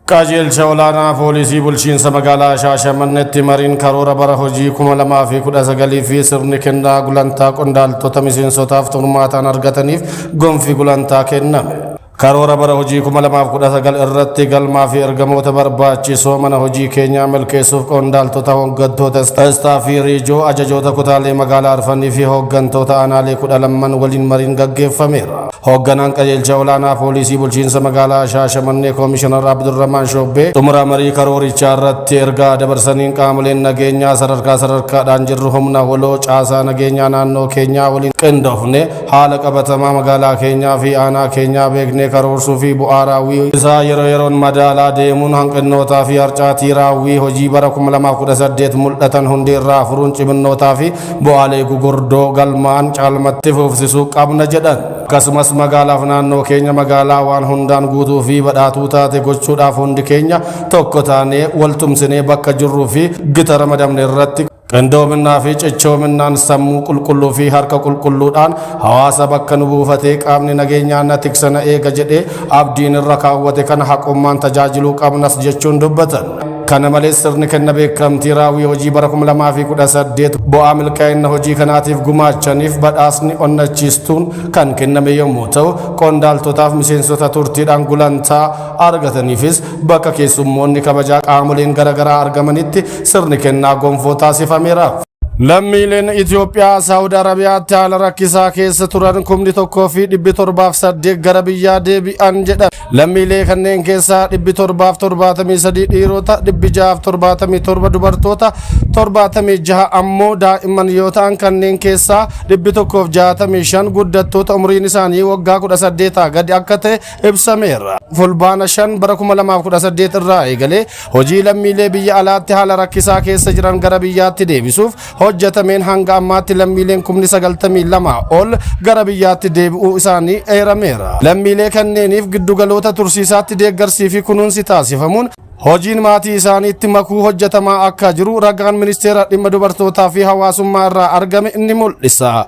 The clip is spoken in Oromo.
Qajeelcha olaanaa poolisii bulchiinsa magaalaa Shaashamannetti mariin karoora bara hojii 2019 fi sirni kennaa gulantaa qondaaltota miseensotaaf turmaataan argataniif gonfi gulantaa kenname. Karoora bara hojii 2019 irratti galmaa fi ergamoota barbaachisoo mana hojii keenyaa milkeessuuf qondaaltota, hooggantoota istaafii riijoo, ajajoota kutaalee magaalaa arfanii fi hooggantoota aanaalee 12 waliin mariin gaggeeffameera. Hoogganaan qajeelcha olaanaa poolisii bulchiinsa magaalaa Shaashamannee Koomishinar Abdurrahman Shobbee xumura marii karoorichaa irratti ergaa dabarsaniin, qaamoleen nageenyaa sadarkaa sadarkaadhaan jirru humna waloo caasaa nageenyaa naannoo keenyaa waliin qindoofne, haala qabatamaa magaalaa keenyaa fi aanaa keenyaa beeknee karoorsuu fi bu'aa raawwii isaa yeroo yeroon madaalaa deemuun hanqinnootaa fi harcaatii raawwii hojii bara 2018 mul'atan hundeerraa furuun ciminnootaa fi bu'aalee gugurdoo galmaan caalmatti fufsisuu qabna jedhan. Akkasumas magaalaaf naannoo keenya magaalaa waan hundaan guutuu fi badhaatuu taate gochuudhaaf hundi keenya tokko taanee waltumsinee bakka jirruu fi gita ramadamne irratti qindoominnaa fi cichoominnaan, sammuu qulqulluu fi harka qulqulluudhaan hawaasa bakka nu buufatee qaamni nageenyaa na tiksana eega jedhee abdiin irra kaawwate kana haqummaan tajaajiluu qabnas jechuun dubbatan. Kana malees sirni kenna beekamtii raawwii hojii bara 2018 bu'aa milkaa'ina hojii kanaatiif gumaachaniif badhaasni onnachiistuun kan kenname yommuu ta'u, qondaaltotaaf miseensota turtiidhaan gulantaa argataniifis bakka keessummoonni kabajaa qaamoleen garaagaraa argamanitti sirni kennaa gonfoo taasifameera. Lammiileen Itoophiyaa Saawud Arabiyaatti haala rakkisaa keessa turan 1708 gara biyyaa deebi'an jedhan. Lammiilee kanneen keessaa 773 dhiirota, 677 dubartoota, 76 ammoo daa'imman yoo ta'an, kanneen keessaa 165 guddattoota umriin isaanii waggaa 18 gadi akka ta'e ibsameera. Fulbaana 5 bara 2018 irraa eegalee hojii lammiilee biyya alaatti haala rakkisaa keessa jiran gara biyyaatti deebisuuf hojjetameen hanga ammaatti lammiileen 92,000 ol gara biyyaatti deebi'uu isaanii eerameera. Lammiilee kanneeniif giddugaloota tursiisaatti deeggarsii fi kunuunsi taasifamuun hojiin maatii isaaniitti makuu hojjetamaa akka jiru ragaan ministeera dhimma dubartootaa fi hawaasummaa irraa argame ni mul'isa.